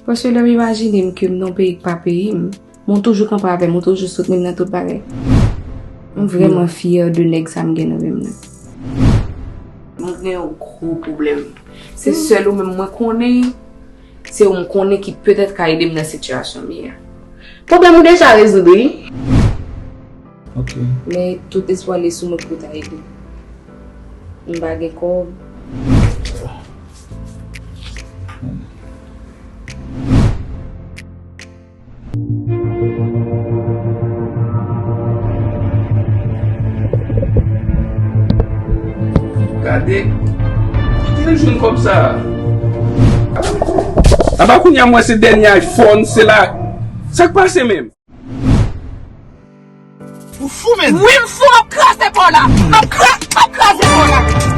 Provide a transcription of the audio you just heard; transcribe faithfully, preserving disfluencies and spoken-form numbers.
Paske lè m imajine m ke m nan yon peyi k pa peyi m, men w toujou kanpe avè m, ou toujou soutni m nan tout bagay. M vrèman fyè de nèg sa m gen nan men m nan. Mwen gen yon gwo pwoblèm. Se sèl ou menm mwen konnen, se ou m konnen ki petèt ka ede m nan sitiyasyon m ye a. Pwoblèm ou deja rezoud, wi. Ok. Men tout espwa li sou mwen pou ta ede. M pa gen kòb. Gade, kote l jwenn kòb sa a? Apa kounye a m wè se dènye iPhone, se la. Sa k pase menm? Ou fou, men? Wi, m fou, m ap kraze kò la. M ap kra-, m ap kraze kò la.